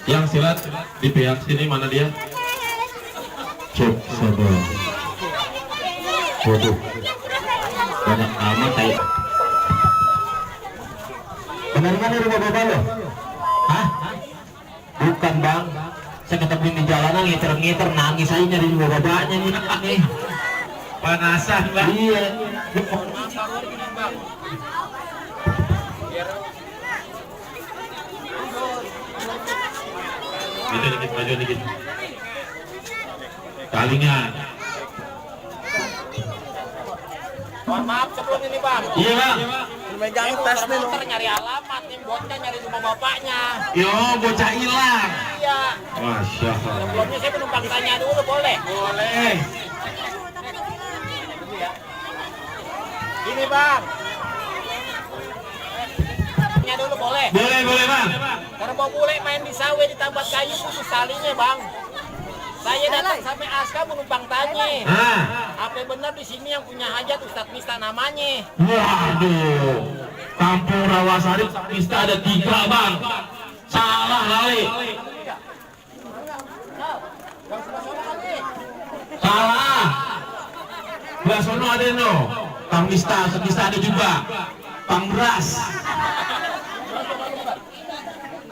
Yang silat di pihak sini mana dia? Cuk, sabar. Waduh, banyak amat kayak. Benar-benar rumah bapak lo? Hah? Bukan bang, saya ketemu di jalanan ngiter-ngiter nangis aja nyari rumah bapaknya nih. Panasan bang? Iya. Dikit, maju dikit. Kalinya. Mohon maaf sebelum ini bang. Iya bang. Megang tes nih. Nyari alamat nih, bocah nyari rumah bapaknya. Yo, bocah hilang. Iya. Masya Allah. Sebelumnya saya penumpang tanya dulu, boleh? Boleh. Ini bang. Tanya dulu boleh? Boleh bang. Karena mau bule main di sawah di tambat kayu khusus talinya bang. Saya datang sampai Aska menumpang tanya. Apa benar di sini yang punya hajat Ustadz Mista namanya? Waduh, Kampung Rawasari Mista ada 3 bang. Salah kali. Salah. Belah sono ada no. Kang Mista ada juga. Kang Beras.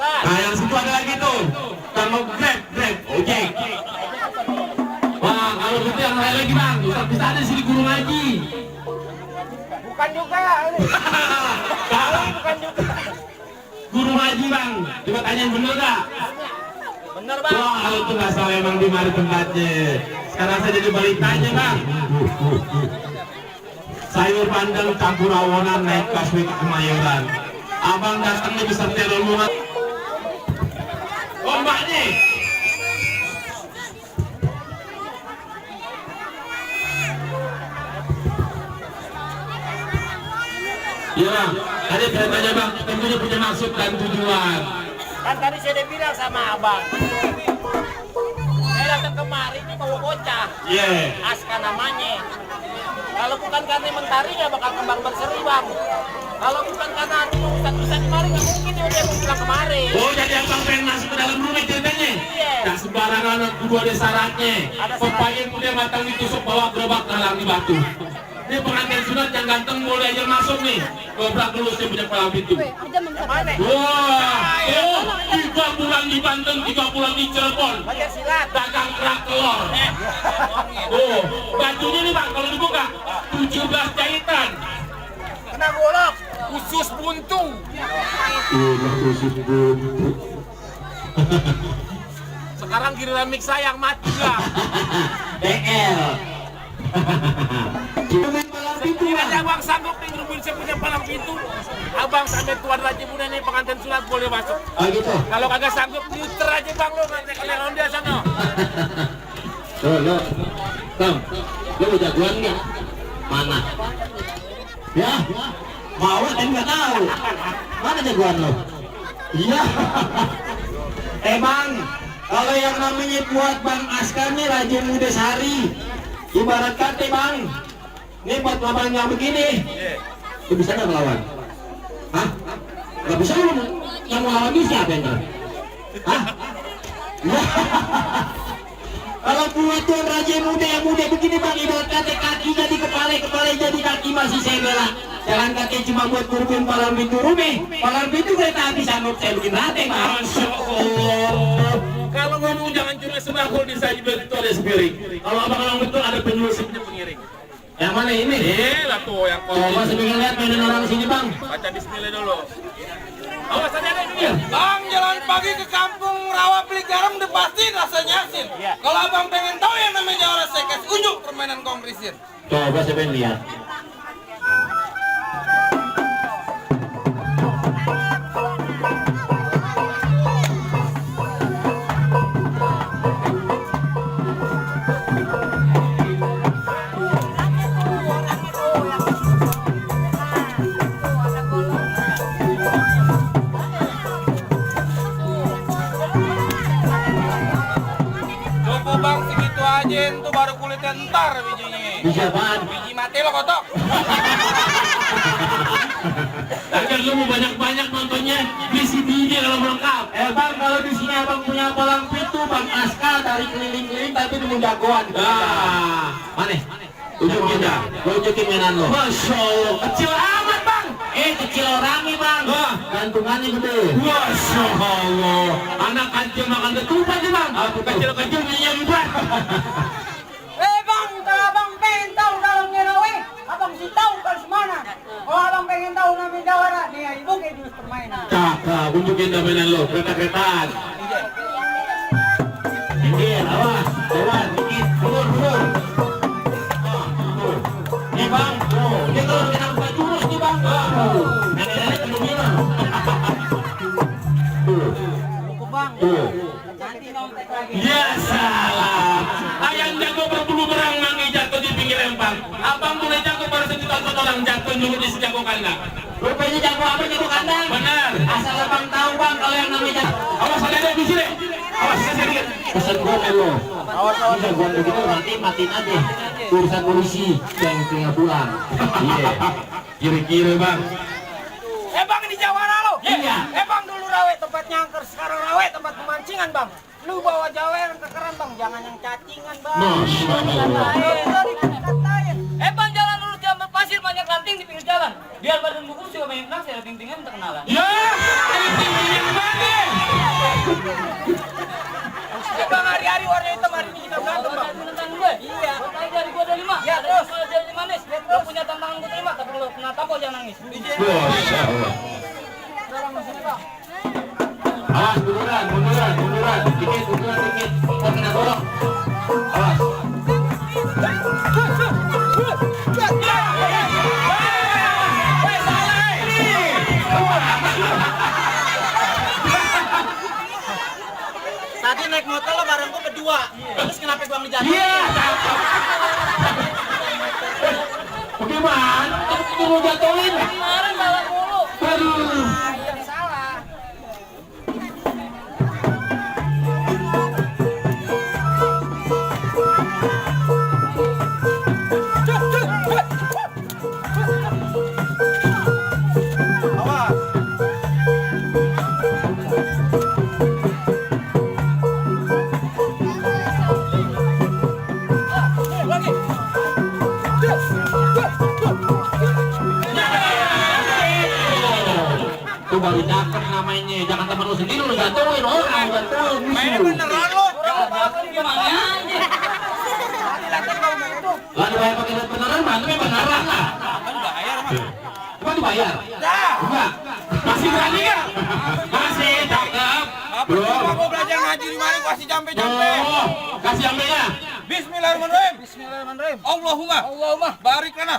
Nah yang situ ada lagi tuh. Kang Grab, ojek. Wah kalau gitu yang lain lagi bang. Ustadz Mista ada di sini guru ngaji. Bukan juga. Bukan juga. Guru ngaji bang. Coba tanyain bener gak? Bener bang. Wah kalau itu nggak salah emang di mari tempatnya. Sekarang saya jadi balik tanya bang. Sayur bandeng campur awonan naik busway ke Kemayoran. Abang datangnya bisa rombongan. Ombaknya. Iya bang, tadi saya tanya bang, tentunya punya maksud dan tujuan. Kan tadi saya udah bilang sama abang. Saya datang kemari ini bawa bocah. Iya. Aska namanya. Kalau bukan karena mentari nggak bakal kembang berseri bang. Kalau bukan karena Ustadz kemari nggak mungkin dia mau pulang kemari. Oh jadi abang pengen masuk ke dalam rumah ceritanya? Iya. Tak sembarangan kedua ada syaratnya. Pepaya dia matang ditusuk bawa gerobak dalam di batu. Ini pengantin sunat yang ganteng boleh aja masuk nih. Dobrak dulu saya punya palang pintu. Mana? Wah, 3 bulan di Banten, 3 bulan di Cirebon. Belajar silat. Dagang kerak telur. Oh, bajunya nih bang kalau dibuka 17 jahitan. Kena golok. Khusus buntu. Khusus buntu. Sekarang giliran mix saya yang mati lah. DL. Sekiranya abang sanggup nih ngerubuhin saya punya palang pintu, abang sampai Tuan Raja Muda nih pengantin sulat boleh masuk. Oh gitu. Kalau kagak sanggup muter aja bang lo nanti kalian ronda sana. Lo, Tom, lo mau jagoan nggak? Mana? Ya, mau tapi nggak tahu. Mana jagoan lo? Iya. Bang, kalau yang namanya buat Bang Aska nih Raja Muda Sari, ibarat kata bang, ini buat abang yang begini, lu bisa nggak melawan? Hah? Nggak bisa lu? Yang melawan ini siapa yang hah? Kalau buat Tuan Raja Muda yang muda begini bang, ibarat kata kaki jadi kepala, kepala jadi kaki masih saya bela. Jalan kaki cuma buat kurupin palang pintu rumah, palang pintu kereta api sanggup saya bikin rate bang. Masya Allah. Kalau ngomong jangan cuma sembako di saya begitu ada spiring. Kalau abang betul ada penyulusnya pengiring. Yang mana ini? Lah tuh yang Coba sebelum lihat mainan orang sini bang. baca bismillah dulu. Awas aja deh ini. Bang jalan pagi ke kampung rawa beli garam udah pasti rasanya asin. Kalau abang pengen tahu yang namanya orang sekes, unjuk permainan kompresir. Coba saya pengen lihat. Cukup bang segitu aja itu baru kulitnya entar bijinya. Bisa bang. Biji mati lo kotok. Agar lu mau banyak-banyak nontonnya di CD-nya kalau lengkap. Bang, kalau di sini abang punya bolang pitu Bang Aska dari keliling-keliling tapi nemu jagoan. Mana? Tunjukin dah. Tunjukin mainan lo. Masya Allah, kecil amat bang. Kecil orangnya Bang. Gantungannya gede. Masya Allah, anak kecil makan ketupat nih bang. Kecil-kecil punya ribuan. Bang, kalau abang pengen tahu dalamnya rawe, abang sih tahu kan semana. Kalau abang pengen tahu namanya jawara, nih ibu kayak jurus permainan. Cakep, tunjukin dah mainan lo, kereta-keretaan. Minggir, awas, awas, dikit, mundur. Nih Bang, dia kalau kena buka jurus nih Bang. Nenek-nenek kedinginan. Cukup bang, nanti nyontek lagi. Ya salah, ayam jago berbulu berang mangi jatuh di pinggir empang. Abang boleh jago pada sejuta orang jatuh nyuruh di sejago kandang. Rupanya jago apa jago kandang? Benar. Asal abang tahu Bang kalau yang namanya jago. Awas ada di sini. Awas sedikit. Pesan gua lo. Awas jagoan begitu nanti matiin aja. Urusan polisi yang tinggal pulang. Iya. Kira-kira bang. Bang ini jawara lo. Iya. Bang dulu rawe tempat nyangker, sekarang rawe tempat pemancingan bang. Lu bawa jawer ke keran bang, jangan yang cacingan bang. Masya Allah. Katain. Bang jalan lurus diambil pasir banyak ranting di pinggir jalan. Biar badan buku juga banyak nasi ada ting-tingan terkenalan. Ya, ada tinggi yang mana? Bang hari-hari warna hitam hari ini kita berantem bang. Tentang gue. Iya. Buat aja dari gue dari 5. Ya, terus. Gue dari manis. Lo punya tantangan gue terima, tapi lo kena tampol jangan nangis. Masya Allah. Awas, munduran. Dikit, munduran dikit. Kita kena dorong. Awas. Tadi naik motor lo bareng gue berdua. Terus kenapa gua ngejatuhin? Iya. Bagaimana? Terus mau jatuhin? Kemarin balap mulu. Aduh. Yang salah. Itu baru cakep namanya. Jangan temen lu sendiri lu jatuhin orang, jatuhin. Mainnya beneran lo. Gimana aja? Lah dibayar pakai duit beneran, bantunya beneran lah. Kan bayar mah. Cuma dibayar. Dah. Enggak. Masih berani nggak? Masih cakep. Apa cuma gua belajar ngaji di mana gua kasih jampe-jampe. Oh, kasih ambilnya. Bismillahirrahmanirrahim. Bismillahirrahmanirrahim. Allahumma. Barik lana.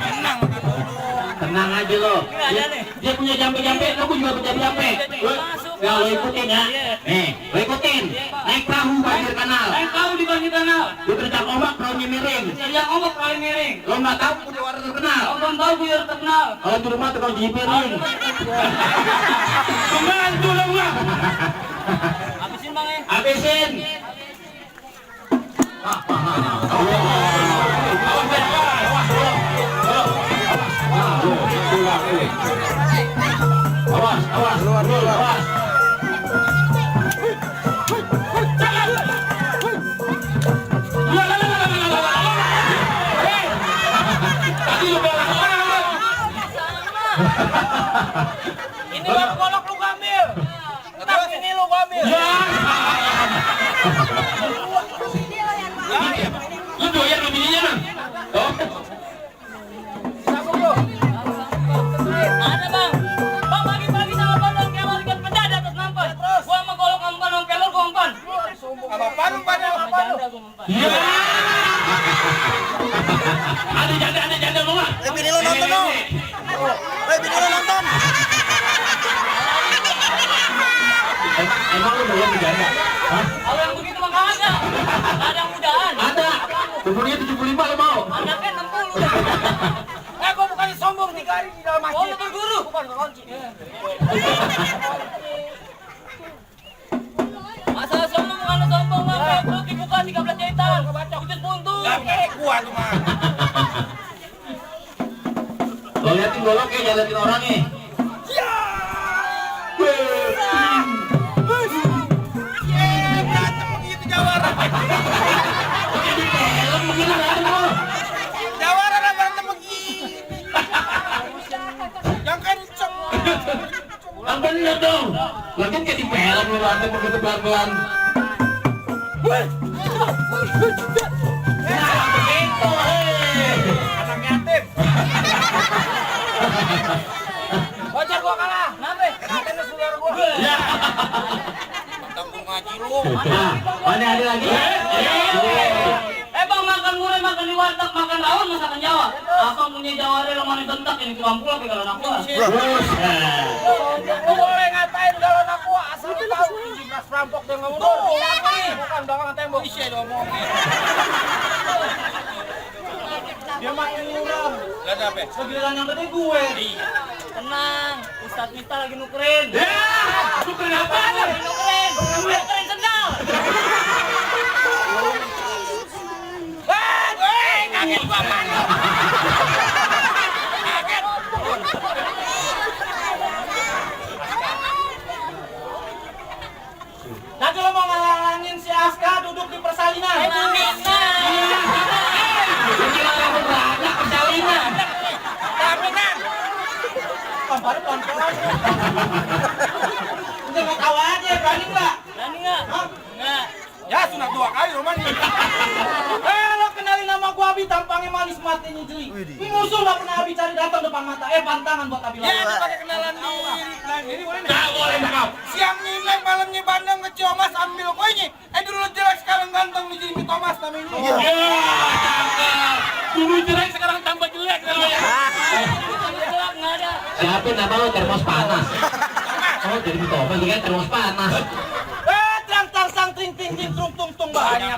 Tenang. Tenang aja lo. ada nih. Dia punya jampe-jampe, aku juga punya jampe. Ya lo ikutin ya. Nih, lo ikutin. Naik perahu banjir kanal. Tahu di bawah kanal. Diterjang ombak perahunya miring. Yang ombak paling miring. Lo nggak tahu punya warna terkenal. Belum tahu gue harus terkenal. Kalau di rumah tukang jahit miring. Pembantu lo bang. Habisin bang ya. Habisin. Awas. Tadi lu belak orang. Ini baru golok lu gua ambil. Terus ini lu gua ambil. Ya. Lu doyan lu bininya bang. Oh. Ada bang. Bang pagi-pagi sama bang kelor ikan peda di atas nampan. Gua sama golok umpan, sama kelor gua umpan. Apa paru pada Sama janda gua umpan. Ya. Ada janda mau nggak? bini lu nonton dong. Bini lu nonton. Emang lu doyan berjanda? Hah? Kalau yang begitu mah nggak ada. Nggak ada mudahan. Ada. Umurnya 75 lo mau? Anaknya 60. Gua bukan sombong 3 hari di dalam Oh, masjid. lu berguru. Bukan kunci. Masalah sombong bukan sombong bang. Kayak perut dibuka 13 jahitan. Putus buntu. Gak kayak gua tuh mah. Lo liatin goloknya, jangan liatin orangnya. Berantem begitu Jawara. Jadi film begini berantem lo. Jawara lah berantem begini. Yang kenceng. Yang bener dong. Lagian kayak di film lo berantem begitu pelan-pelan. Nah, begitu. Anak yatim. Wajar gua kalah. Kenapa? Katanya saudara gua. Ya. Tanggung ngaji lu. Nah, mana ada lagi? Bang, makan mulai makan di warteg, makan rawon, masakan Jawa. Abang punya Jawa yang mana bentak ini kurang pulang ke kalau aku. Lu boleh ngatain kalau anak gua asal lu tahu ini beras perampok dan mundur. Bukan belakang tembok. Bisa diomongin. Dia makin nyuram. Gak ada apa? Segiliran yang gede gue. Iya. Tenang, Ustadz Mista lagi nukerin. Nukerin apa? Lagi nukerin sendal. Kaget gua mana? Kaget. Nanti lo mau ngalangin si Aska duduk di persalinan. Jaminan. Baru pelan-pelan. Udah mau tahu aja, berani nggak? Berani nggak? Nggak. Ya sunat 2 kali Roman. Lo kenalin nama gua Abi, tampangnya manis, matanya jeli. Ini musuh nggak pernah Abi cari datang depan mata. Pantangan buat Abi Ya lawan. ada pakai kenalan diri. Kenalan diri boleh Nggak boleh kau. Siang nyimeng malamnya bandeng ke Ciomas ambil kuenya. Dulu jelek sekarang ganteng nih jadi Thomas namanya. Dulu jelek sekarang tambah jelek namanya. Gelap nggak ada. Siapa nama lo termos panas? Oh jadi Thomas juga termos panas. Tang sang ting ting ting tung tung tung banyak.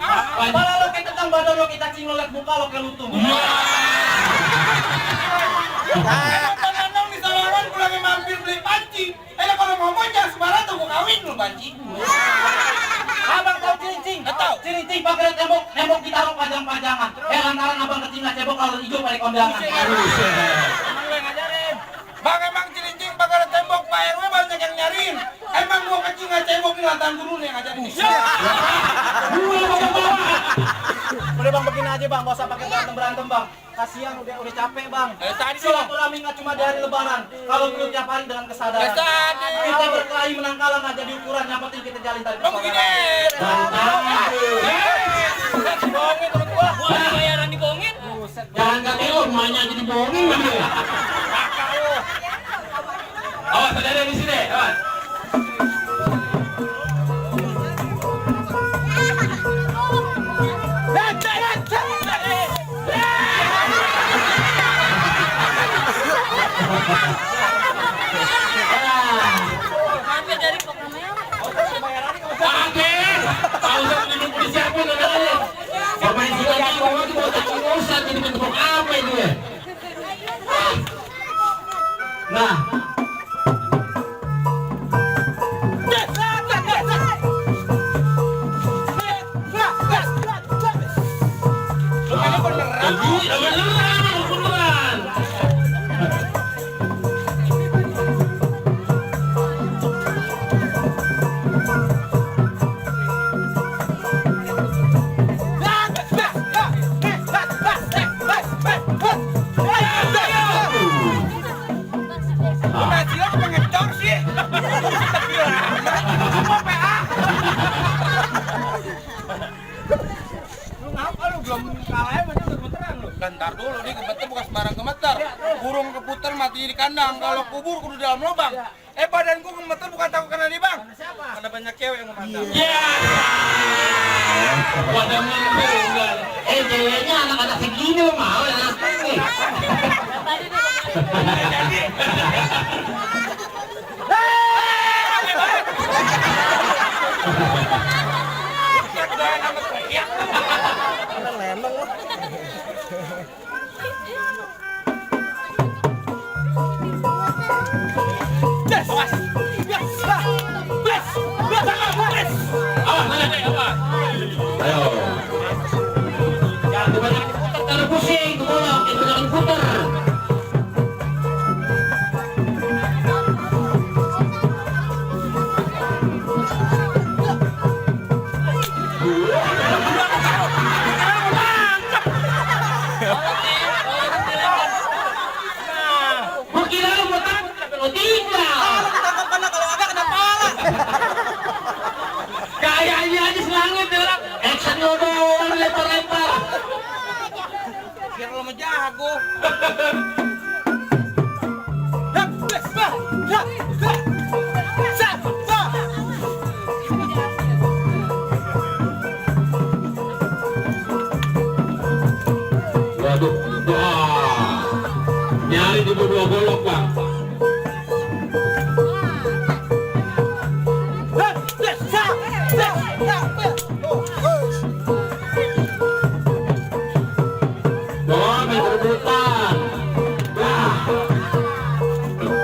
Malah lo kayak ketang badan lo kita cing lo liat muka lo kayak lutung. Nonton di Salaman pulangnya mampir beli panci. Kalau ngomong jangan sembarang tuh gua kawin lu panci. Abang tahu cirincing? Tahu. Cirincing pakai tembok, tembok ditaruh pajang-pajangan. Lantaran abang kecil cebok kalau hijau pakai kondangan. Emang lu yang ngajarin. Bang emang cilincing pakai tembok Pak RW banyak yang nyariin. Emang gua kecil nggak cebok nih lantaran guru nih yang ngajarin. Udah bang begini aja bang, gak usah pakai berantem bang. Kasihan udah capek bang. Tadi sih Silaturahmi nggak cuma di hari lebaran. Kalau perlu tiap hari dengan kesadaran. Tadi. Kita berkelahi menang kalah nggak jadi ukuran. Yang penting kita jalin tali Bang begini. Bohongin temen gua. Gua bayaran dibohongin. Jangan kata lo rumahnya jadi bohongin gitu. Awas ada di sini, awas. Sampai dari kok namanya. Pakai. Tahu saya minum di siapa namanya? Pemain sudah di bawah itu mau tak usah jadi bentuk apa itu ya? Nah, Beneran. Penghasilan pengen dor sih. Semua PA. Lu ngapa lu belum kalah aja udah gemeteran lu. Bentar dulu nih gemeter bukan sembarang gemeter. Burung keputer mati di kandang. Kalau kubur kudu dalam lubang. Badanku gemeter bukan takut karena di bang. Karena banyak cewek yang memandang. Ya. Pada menunggu. ceweknya anak-anak segini lo mau ya? Tadi nih. Ayo. Jangan dibanyak putar, pusing, itu bola, jangan putar. tinggal. Kalau ketangkap kena, kalau agak kena pala. Kayaknya aja selangit ya orang. Action doang lempar-lempar. Biar lo menjago. Waduh, wah, nyari di dua golok bang. Wah, main rebutan. Wah, aduh.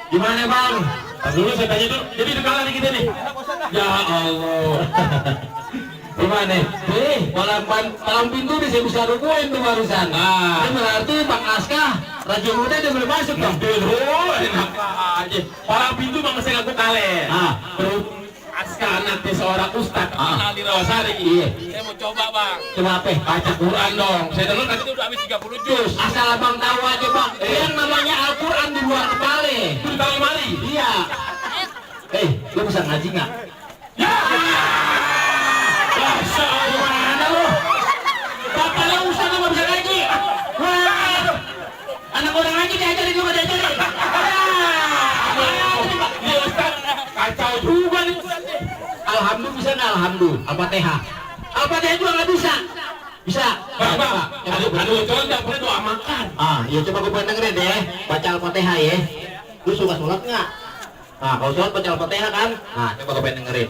Gimana bang? Dulu saya tanya dulu. Jadi udah kalah nih kita nih. Ya Allah. Gimana? Palang pintu nih saya bisa rukuin tuh barusan. Ini berarti Bang Aska Raja Muda dia belum masuk dong. Enak aja. Palang pintu Bang saya ngaku kalah. Berhubung Aska nanti seorang ustad kenal di Rawasari. Iya. Saya mau coba bang. Coba apa? Baca Quran dong. Saya dengar tadi itu udah habis 30 juz. Asal abang tahu aja bang, yang namanya Al-Quran di luar kepala. Itu di lemari. Iya. Lu bisa ngaji nggak? Ya. Masa gimana lu? Bapak lu ustaz nggak bisa ngaji? Wah, anak orang ngaji diajarin juga diajarin. Iya ustaz, kacau juga nih ustaz. Alhamdulillah bisa nggak? Alhamdulillah. Al-Fatihah. Al-Fatihah juga nggak bisa. Bisa. Bapak, aduh contoh boleh doa makan. Ya coba gue pengen dengerin deh. Baca Al-Fatihah ya. Lu suka sholat nggak? Kalau sholat baca Al-Fatihah kan? Coba gue pengen dengerin.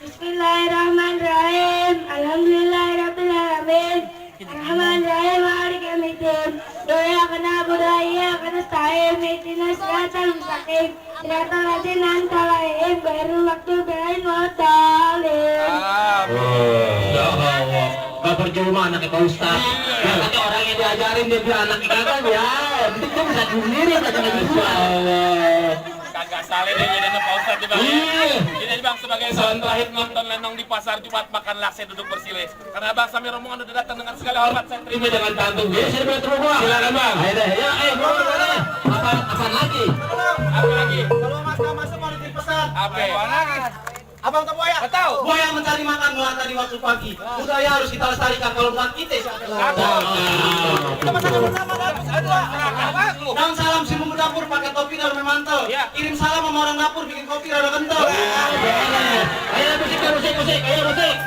Bismillahirrahmanirrahim. Alhamdulillahirrahmanirrahim. Rahmanirrahim. Maliki yaumiddin. Iyyaka na'budu wa iyyaka nasta'in. Ihdinas siratal mustaqim. Siratal ladzina an'amta 'alaihim ghairil maghdubi 'alaihim waladdallin. Ya Allah. Gak percuma anaknya Pak Ustaz. Katanya orang yang diajarin dia bilang anaknya kagak ya. Penting dia bisa sendiri belajar ngaji Quran. Kagak salah deh jadi Pak Ustaz nih bang. Iya. Ini bang sebagai soal terakhir nonton lenong di pasar Jumat makan laksa duduk bersilis. Karena bang Samir rombongan udah datang dengan segala hormat saya terima. Terima dengan tanggung. Ya, sini boleh terus bang. Silakan bang. Ayo deh. Ya, bro. Apa lagi? Apa lagi? Kalau Mas nggak masuk mau dititip pesan. Apa lagi? Abang tahu buaya? Nggak tahu. Buaya mencari makan melata di waktu pagi. Budaya harus kita lestarikan. Kalau bukan kita siapa? Kita masakan bersama bagus. Dan salam si bumbu dapur pakai topi dan mantel. Kirim salam sama orang dapur bikin kopi rada kental. Ayo musik. Ayo musik.